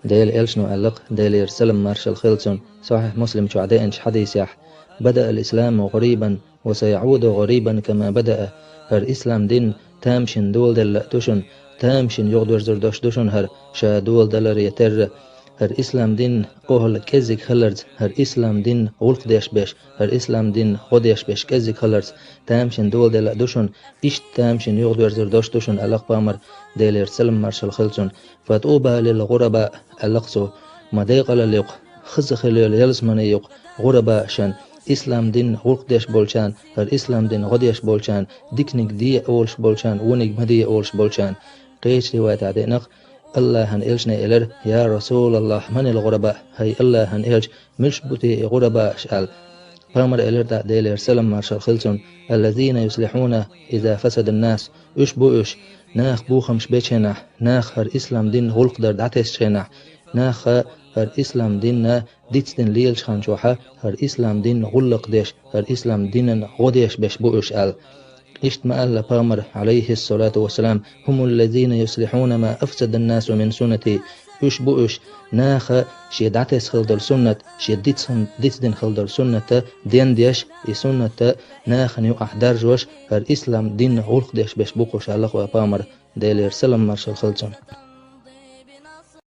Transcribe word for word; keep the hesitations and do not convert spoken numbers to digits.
Делан элчано аьлла-кх, Делера салам-маршалла хилла цунна, Сахьихь Муслим чохь деанчу хьадисехь: «بدأ الإسلام غريبا وسيعود غريبا كما بدأ». ХӀара ислам дин тамашийна доладелла а ду шуна, тамашийна юхадоьрзур долуш ду шуна хӀара, ша доладаларе терра. ХӀара ислам дин охьал кӀеззиг хиларца, хӀара ислам дин гӀуллакх деш беш, хӀара ислам дин гӀо деш беш кӀеззиг хиларца тамашийна доладелла а ду шуна, иштта тамашийна юхадоьрзур долуш ду шуна, аьлла-кх пайхамара, Делера салам-маршалла хилла цунна. «فطوبى للغرباء», аьлла-кх цо, ма декъалалла ю-кх, хаза хила йолу ялсамани ю-кх гӀурабаашна, ислам дин гӀуллакх деш болчарна, хӀара ислам дин гӀо деш болчарна, диканиг де а олуш болчарна, вониг ма де а олуш болчарна. Кхечу риваятехь деана-кх, АллахӀан элчане элира: «يا رسول الله، من الغرباء؟» ХӀай АллахӀан элча, муьлш бу те и гӀурабааш аьлла. Пайхамара элира тӀаккха, Делера салам-маршалла хилла цунна: «الذين يصلحون إذا فسد الناس». Уьш бу уьш, наха бохамаш бечу хенахь, наха хӀара ислам дин гӀуллакх дар дӀатесчу хенахь, наха хӀара ислам динна дицдина лелачу хан чохь а хӀара ислам дин гӀуллакх деш, хӀара ислам динан гӀо деш беш бу уьш аьлла. Иштта ма аьлла пайхамара, Ӏалайхиссалату вассалам: «هم الذين يصلحون ما أفسد الناس من سنتي». Уьш бу уьш, наха шен дӀатесна хила долу суннат, шен дицдина хила долу суннатан дендеш, и суннат нахана юкъахь даржош, хӀара ислам дин гӀуллакх деш беш бу-кх уьш аьлла-кх вайн пайхамара, Делера салам-маршалла хилла цунна.